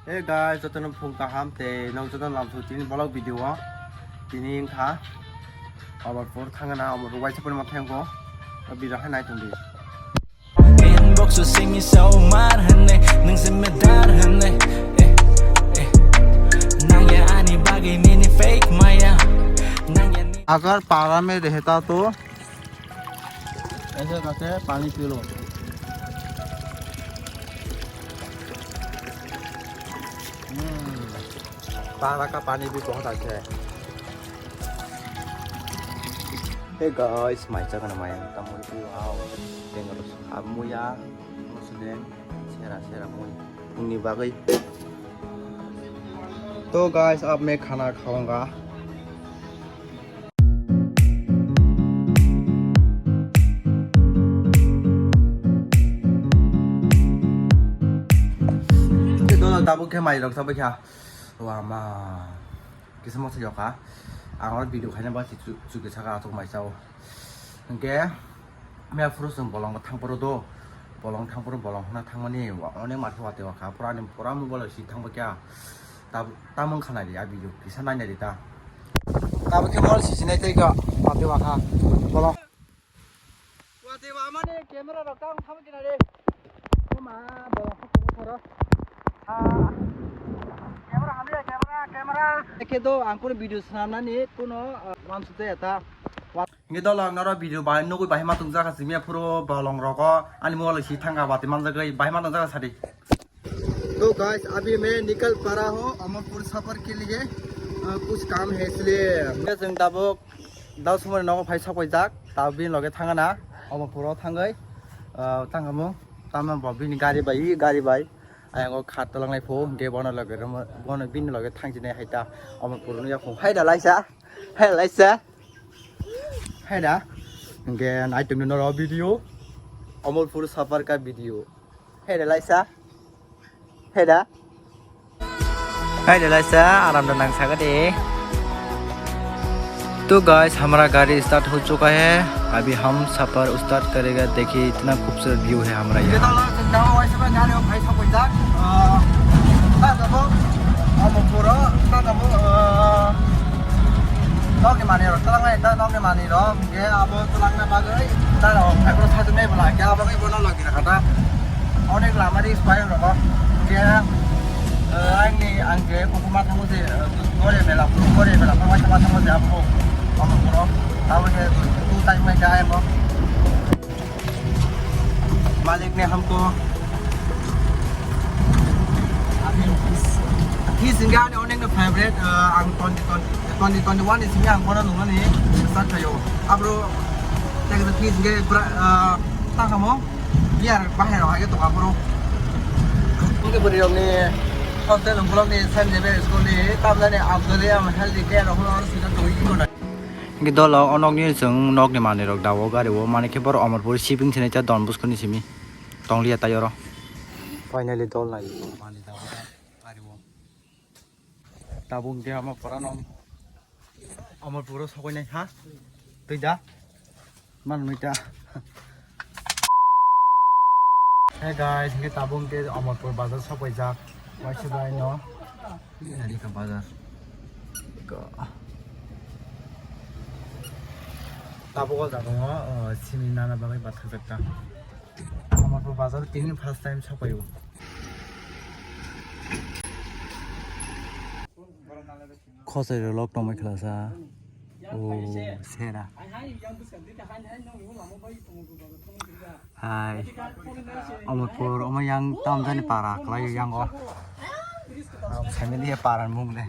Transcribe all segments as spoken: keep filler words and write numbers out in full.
Hey guys, jotono phung kaham tei nok jotono lamsu tini vlog video o. Tini wngkha Amarpur thangna, Amarpur waisa purima thangko. O video hai nai tongdi. Inbox o singni saumar hwnwi, nwng se medar hwnwi, eh, eh. Nangya ani bagwi nini fake maya, nangya ni- Agar para mein rehta to ऐसे करके पानी P low. हम्म, तारा का पानी भी बहुत अच्छा है। Hey guys, mai chakana mai ang tamoni wow. Tengalo samuya, musudeng, sera sera mui. Uni bagwi. To guys, ab me khana khaunga. Dola tabuk khe mai rok sabai kha. Wama. Kisa masa yoka. Ang oro video khaina ba si chu chu kisa ka atuk mai sao. Hingke. Mia phuru chwng bolong thang phuru do, bolong thang phuru bolong hwnna thangmani wa-, onek mar khe watwi wakha, pura ani pura mobile si thang bakya. Tab-, tamung khanai di a video kisa nainai di ta. Tabuk khe mobile si sinai tei kha watwi wakha bolong. Watwi wamani camera rok tamung thang bakya de. Kuma bolong phuru phuru. Ha. Camera hamya, camera, camera. Ekhe do ang kuno video swnamnani kuno, ah, wansuk jaya ta. Hingke dolok noro video bai nugui bahai ma tongjaga simi aphuru bolong rogo ani mobile si thangka bati manjagui bahai ma tongjaga sadi. तो गाइस, अभी मैं निकल पड़ा हूँ अमरपुर सफर के लिए। अ, कुछ काम है इसलिए। Hingke chwng tabuk dal sumani nogo phai sokoi jak, tabuk bini loge thangana Amarpuro thangoi, uh, tangamo tamo bo bini gari bai, gari bai. Ayang o khat tolang lai pho, hingke bono loge rwma, bono bini loge thang jinai hai ta Amarpuro nung yakung hai da laisa, hai da laisa. Hai da. Hingke nai tongni noro video. Amarpur safar ka video. Hai da laisa. Hai da. Hai da laisa, aram da nang saga de. तो गाइस, हमारा गाड़ी स्टार्ट हो चुका है। अभी हम सफर स्टार्ट करेगा। देखिए, इतना खूबसूरत व्यू है हमारा यहाँ। Nokni manwi rok twlangnai ta, nokni manwi rok, hingke abo twlangna bagwi ta rok, phaiphuru sajwknai bwla, hingke abo bagwi bono logi rwkha ta. Onek lama risk pai rwkha, hingke, eh, ani, ang je kokma thango je, eh, gore mela, gore mela, thango, thango, thango je abo, abo borok, abo je tu tai mai jai abo. मालिक ने हमको अभी fish, fish hingke ani onek no favorite, uh, ang twenty twenty, twenty twenty-one ni simi ang bono nungnani start khayo. Abro tei kisa fish hingke bra, uh, tangkamo beer bahai rok hai khe tongo abro. Hingke bwrwi rok ni hostel ni ukulok ni Saint Xavier school ni tamjani Abdul Yam healthy care rok no oro swijak tongwi. Hingke dolo o nokni chwng nokni manwi rok dawo gari o, manwi khe borok Amarpur shipping sini cha Don Bosco ni simi tongliya tai oro. Finally dol nai manwi dawo gari o. Tabuk hingke Amarpura no, Amarpuro sokoinai ha twi da. Manwi ta. Hey guys, hingke tabuk hingke Amarpur bazar sopaijak. Waisa bai no. Ri ka bazar. Ka. Tabuk o jaga o, o, simi nana bagwi bathajak ta. Amarpur bazar tini first time sopaio. Khosai rok lok tongmai khlasa. O sera. Hai. Amarpur omo yang tamjani para kwlai yang o. Family para mung de.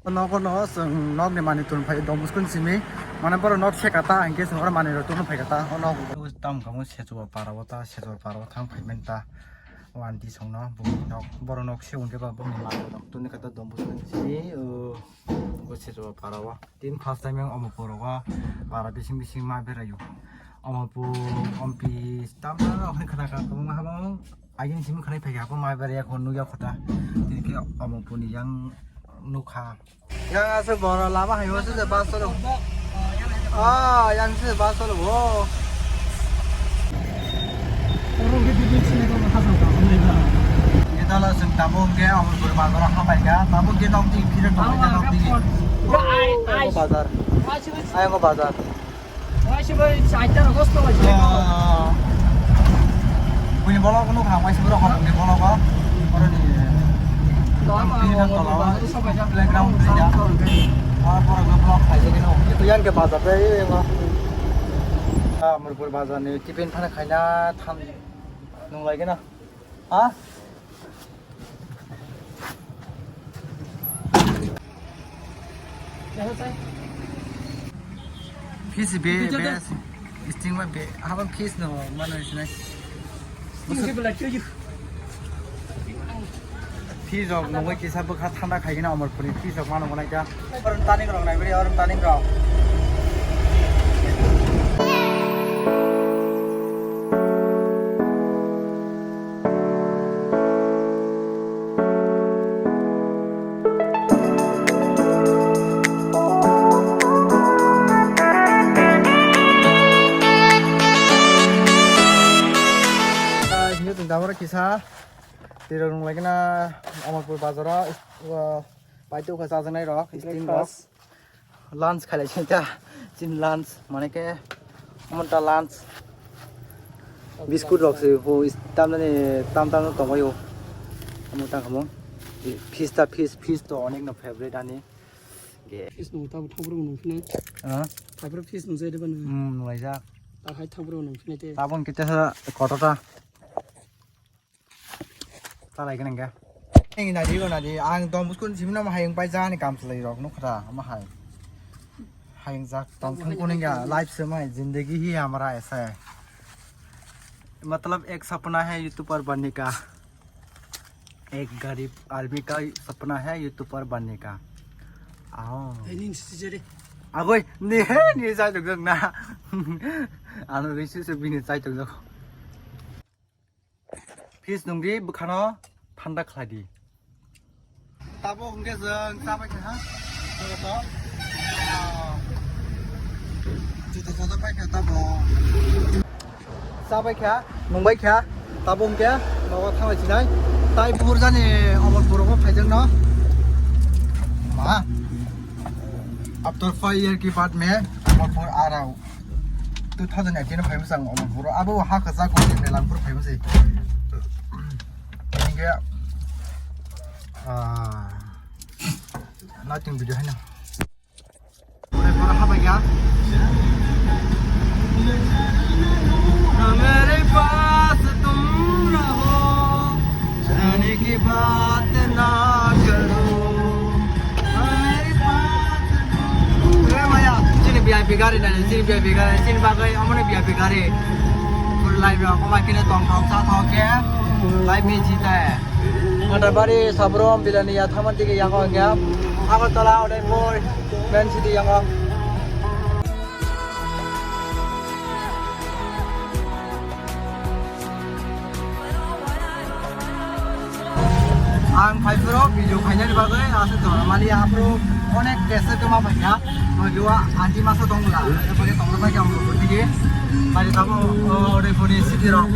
Nogo no chwng nokni manwi tun phai Don Bosco ni simi. Mane borok nok se kata hinkhe chwng oro manwi rok tun phai kata o nok. Tam kamo secho para o ta secho para o thang phai men ta. O aunty songno bumung nok, borok nok se hwnkhe ba bumung nok tuni kata Don Bosco ni simi, o, bo secho para o. Tin first time ang Amarpur o para bising bising ma berayo. Amarpur, Ompi, tamo hwnwi khna kha kwbangma habo. Agini simi khwnai phaikha, habo ma berayo, khon nukya khota. Tini khe Amarpur ni yang nukha. Yang aswk boro lama hai o se bus cholo. Ah, yang se bus cholo bo. Gate o chwng tabuk hwnkhe Amarpur bazar o habaikha, tabuk gate o twi phirok tongkha, gate o twi. Ayang o bazar. Ayang o bazar. Buini bolok nukha, waisa borok hor ni bolok o. Borok ni playground playground. Borok borok ni bolok khaijak no. Yang ke bazar tei yang o. Amarpur bazar ni tiffin phano khaina tham nung lai gana. Ha? Fish be, be, sting ma be, haba fish no, mano sinai. Fish rok nungwi kisa bwkha thanda khaigina Amarpur ni fish rok mano gwnai da. Orom taning rok nai bri, orom taning rok. Guys, nini chwng tabora kisa twi rok nung lai gana Amarpur bazar o, uh, paitokha chajaknai rok, sting rok. Lunch khailai sini ta, chini lunch, mane khe, omo ta lunch. Biscuit rok se ho, is-, tamnani, tam tam tongbai o. Omo ta kamo. Fish ta fish, fish to onek no favorite ani. Ge. Fish no ta thangbrok nung phine. Ah? Thangbrok fish nung jai de ban. Hmm, nung lai jak. Ta hai thangbrok nung phine te. Tabon kita sa kota ta. Talai gwnang khe. Ang nadi, o nadi, ang tong buskun simi no hayung pai jani kam chalai rok nukha da, omo hai. Hayung jak tong thang kuning ya, life se mai, zindagi hi hamara aisa hai. मतलब एक सपना है यूट्यूबर बनने का, एक गरीब आदमी का सपना है यूट्यूबर बनने का। Aho. Agoi, ni he, ni jai dok na. Ano risi se bini jai dok. Fish nungdi bwkhano thanda khlai di. Tabuk hwnkhe chwng chabai kha ha. Joto joto pai kha tabuk. Chabai kha, nungbai kha. Tabuk hwnkhe nogo thanglai sinai. Tai buhur jani Amarpur o phaijak no. Ma. After five year ki baad mein Amarpur aa raha hu. Two thousand eighteen o phaima chang Amarpur o. Abo ha kwchak ko ni Langpur phaima se. Hingke, ah, nothing video hai na. Pura pura ha bhaiya. मेरे पास तुम रहो, जाने की बात ना करो। Hey, maya, chini V I P gari nani, chini V I P gari, chini bagwi amoni V I P gari. Full live rok, omo kini tong thok, cha thok khe, live mi jita hai. Matabari, Sabrom, Bilania, thamani dige yago hwnkhe, Agartala, Udaipur, main city yago. Ang phai phuru video khainani bagwi aswk jora mani aphuru onek kesa kwma phaikha. Nogiwa anti masa tongla. Epore tongla phaikha ang phuru tigi. Mani tamo, o, ore phone city rok.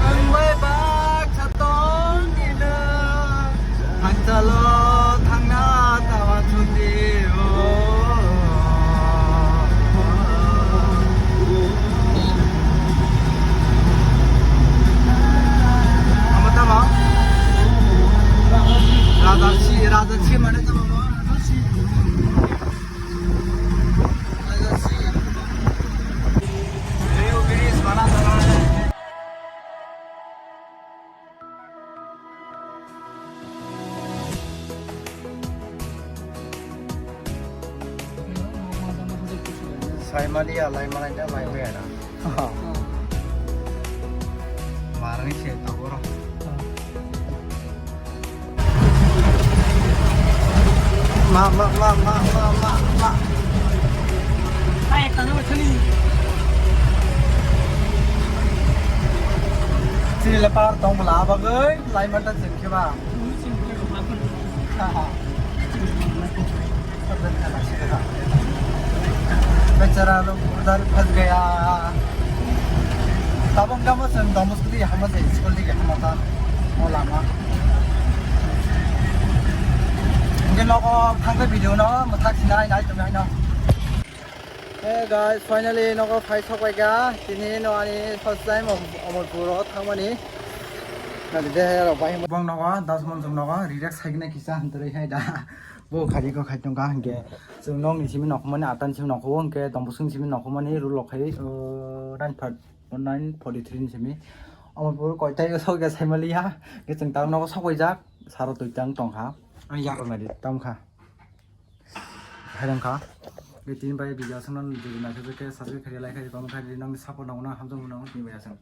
Ang bai bak chatong nina, ang chalo thangna tawa chuti o. Ama tama? Raja si, raja si mana tama mo? Saimani ya, lai malai da, lai waya da. Marang se taboro. Ma, ma, ma. Chini le par tong bwla bagwi lai man ta chwng khe ba. Ha, ha. Sabdan khala se ha. Bechara log udhar phas gaya. Tabang kamo sen domus kudi hama se school dike hama ta. O lama. Mungkin nogo thangbe video no mathak sinai nai tumai no. Hey guys, finally nogo phai sokbai ga. Tini no ani first time Omorpur o thangmani. Nadi de rok bai bong nogo das mon jong nogo relax hai na kisa hantre hai da. Bo khari ko khai tong ka hingke. Chwng nokni simi nokmani atan simi nokho hingke dombosong simi nokmani rulok khai nine forty three ni simi. Omorpur koitai o sokya saimaliya. Ke chwng tang nogo sokbai jak saro twi tang tongkha. Ang yak nadi tamkha. Hai tongkha. Ke tin bai video song non video na ke subscribe khai like khai comment khai nang support nang na hamjong nang ni bai asang.